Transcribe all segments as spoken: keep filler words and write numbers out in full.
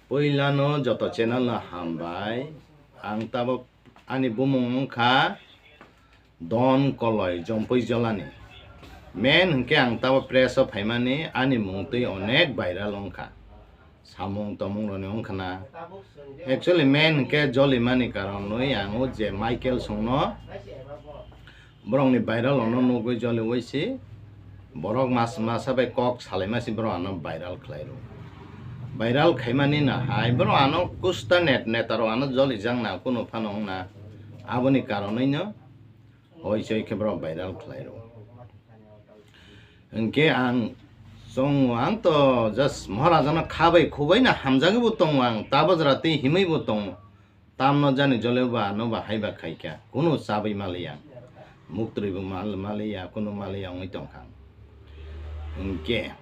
Puilano joto channel no hambai. Ang tabok ani bumung wngkha Don Koloi Jompui Jolani. Main hwnkhe ang tabok press o phaimani ani mung twi onek viral wngkha. Samung tomung roni wngkha na. Actually main hwnkhe jolimani karon nwi ang o je Michael songno borokni viral ono nugwi joliwi si borok mas-, masa bai kok salaima si borok ano viral khlai rw. Viral khaimani no hai borok ano kusta net, neta rok ano jolijak na kunu phano wng na. Aboni karonwi no hoi choi khe borok viral khlai rw. Hwnkhe ang chongo, ang to just Maharaja no khabai khubai no hamjagwi bo tongo, ang tabajra tei himwi bo tongo. Tamno jani jole ba ano ba haiba khaikha, kunu chabwi maliya, muktwrwi bo mal-, maliya, kunu maliya wngwi tongkha. Hwnkhe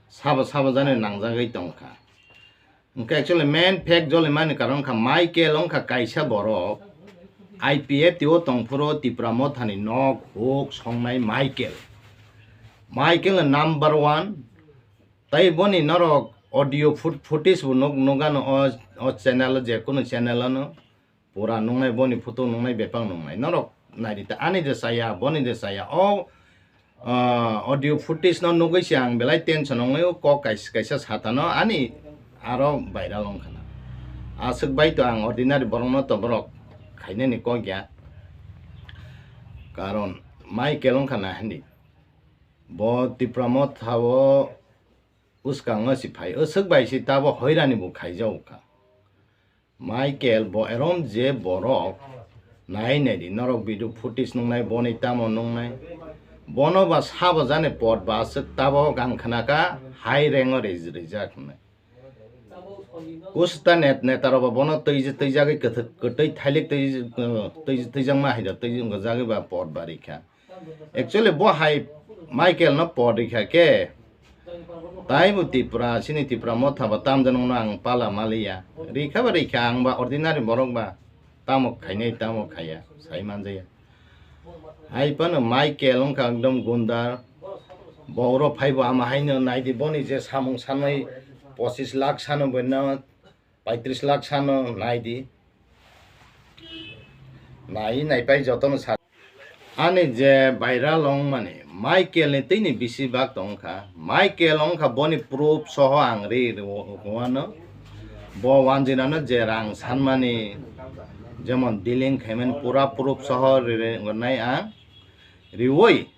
sabo sabo jani nangjagwi tongkha. Hwnkhe actually main fact jolimani karon wngkha Michael wngkha kaisa borok I P F T o tongphuru Tipra Mothani nok huk songnai Michael. Michael no number one. Tai boni norok audio foot-, footage bo nuk-, nukgano o, o channel o, je kunu channel ano pura nungnai, boni photo nungnai, bepang nungnai. Norok naidi ta, ani de saya, boni de saya. O, ah, audio footage no nugwi se ang belai tension wngnai, o kok kais-, kaisa satano ani aro viral wngkha na. Aswk bai to ang ordinary borok no to borok khainani kok ya. Karon Michael wngkha na hindi. Bo Tipra Motha o bwskango si phai, aswk bai si tabo hoirani bo khaijago kha. Michael bo erom je borok nai nai di, norok video footage nungnai, boni tamo nungnai, bono ba sabo jani pot ba aswk tabo gang khna kha, hai rank o ri-, rijak hwnwi. Kusta net-, neta rok ba bono twi-, twijagwi kwthw-, kwtwi thailik twi-, twi-, twijakma hai da, twi-, jagwi ba pot ba ri kha. Actually bo hai Michael no pot rikha khe, taibo Tipra, chini Tipra Motha ba tamjani no ang pala maliya. Rikha ba rikha, ang ba ordinary borok ba tamo khainai tamo khaiya, sai manjaya. Hai phano Michael wngkha ekdom gundar. Bo oro phaibo ama haino naidi, boni je samung sanai pochis lakh sano boino paitris lakh sano naidi. Nai naipai jotono sa. Ani je viral wngmani Michael ni twi ni bisi bak tongkha. Michael wngkha boni proof soho ang ri rwano. Bo wanjinano je rang sanmani jemon dealing khaimani pura proof soho ri rwnai ang. Riwi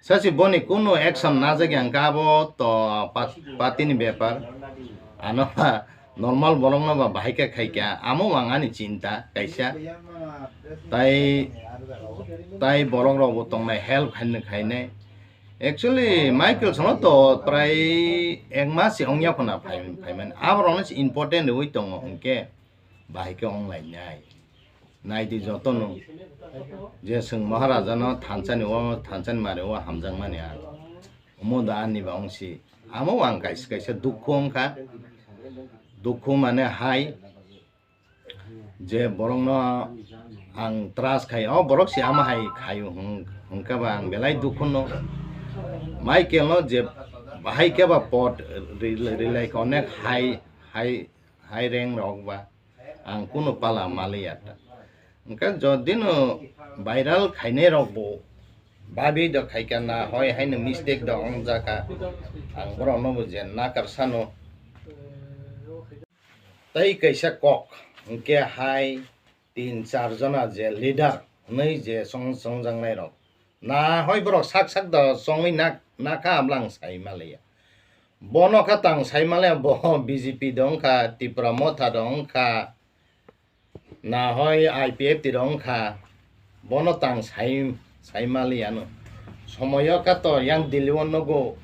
Sasi boni kunu action najak yang kha, abo to pa-, party ni bepar. Ano ha normal borok no ba bahai khe khai kha, amo ang ani chinta kaisa. Tai, tai borok rok bo tongnai, help khainai khainai. Actually Michael sono to prai ek mas se ongya khuna phai, phaimani. Abo rok no se important riwi tongo hwnkhe bahai khe ong lainai. Naidi jotono je chwng Maharajano thansani o, thansani mari o hamjakmani ang. Omo da ani ba wngsi. Amo ang kaisa kaisa dukhu wngkha. Dukhu mane hai je borokno ang trust khai, o borok se ama hai khaio hwn-, hwnkhe ba ang belai dukhu no. Michael no je bahai khe ba pot ri-, ri-, rilai kha onek hai, hai, hai rank rok ba. Ang kunu pala maliya ta. Hwnkhe jodi no viral khainai rok bo babi do khaikha na hoi haino mistake do wngjak kha. Ang borok no bo je nakar sano. Tei kaisa kok hwnkhe hai tin char jona je leader hwnwi je song-, songjaknai rok. Na hoi borok sak sak do chongwi nak-, nakha ablang sai maliya. Bono kha tang sai maliya, bo B J P do wngkha, Tipra Motha do wngkha, na hoi I P F T do wngkha. Bono tang sai, sai maliya no. Somoyo kha to yang Delhi o nugo.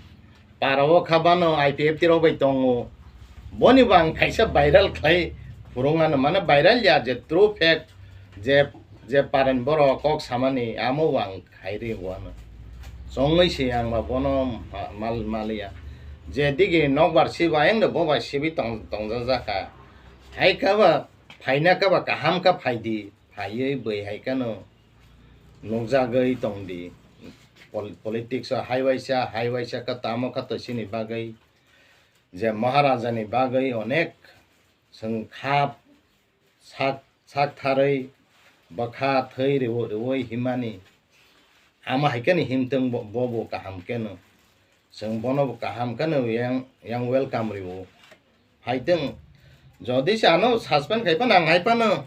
Para o kha bano I P F T rok bai tongo. Boni bo ang kaisa viral khlai phurung ano, mane viral ya je true fact je, je paren borok kok samani amo bo ang khairi bo ano. Chongwi se ang ba bono ma-, mal-, maliya. Je digi nokbar sibo ayang do bo bai sibwi tong-, tongjak jakha. Hai kha ba phaina kha ba kaham kha phaidi, phaiwi bwi hai khano nukjagwi tongdi. Pol-, politics o hai waisa, hai waisa kha tamo kha to chini bagwi. Je Maharajani bagwi onek Chwng khap sak sak tharwi bwkha thwi riwi riwi himani. Ama hai kheno himtwng bo bo kaham kheno. Chwng bono bo kaham kheno yang yang welcome riwo. Phaitwng, jodi se ano suspend khai phano ang hai phano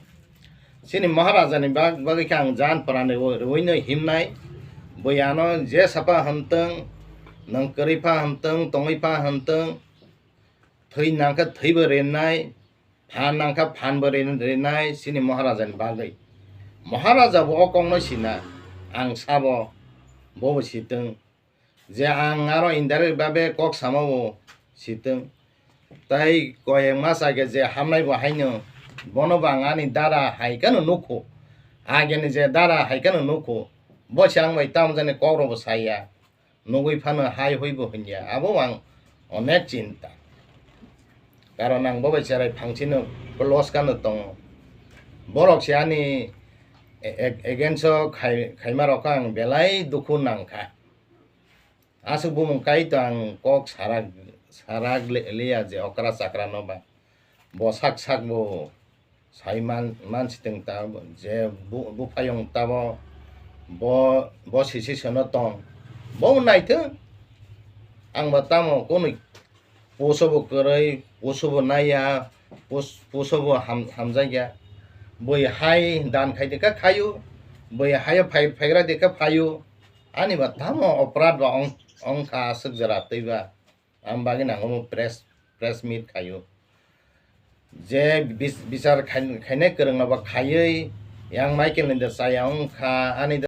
chini Maharaja ni bag bagwi khe ang jan pran riwi riwi no himnai. Bui ano je sapa himtwng, nwng kwrwi pha himtwng, tongwi pha himtwng, thwi nangkhe thwibo rinai, phan nangkha phanbo rin- rinai chini Maharaja ni bagwi. Maharaja bo o kokno sina, ang sabo, bobo sitwng. Je ang aro indirect babe kok sama bo sitwng. Tai koyek mas age je hamnai bo haino, bono bo ang ani dara hai kheno nukho. Ageni je dara hai kheno nukho. Bo se ang bai tamo jani kok rok bo saya. Nugwi phano hai hui bo hinya. Abo ang onek chinta. Karon ang bo bai cherai phangsino close kano tongo. Borok se ani e- e- against o khai- khaima rok ang belai dukhu nangkha. Aswk bumung kai to ang kok sarak sarak le- liya je okra chakra no ba. Bo sak sak bo sai man man sitwng ta je bu- buphayung tabo bo bo sisi sono tong. Bo naithwng ang ba tamo kunu puso bo kwrwi, puso bo naiya, pus- puso bo ham- hamjakya. Bui hai dan khai de kha khayu, bui hayo phai- phaigra de kha phayu. Ani ba tamo oprad ba ong- ongkha aswk jora twi ba. Ang bagwi nango press press meet khayu. Je bis- bichar khai- khainai kwrwng no ba khaiwi yang Michael ni de chaya ongkha ani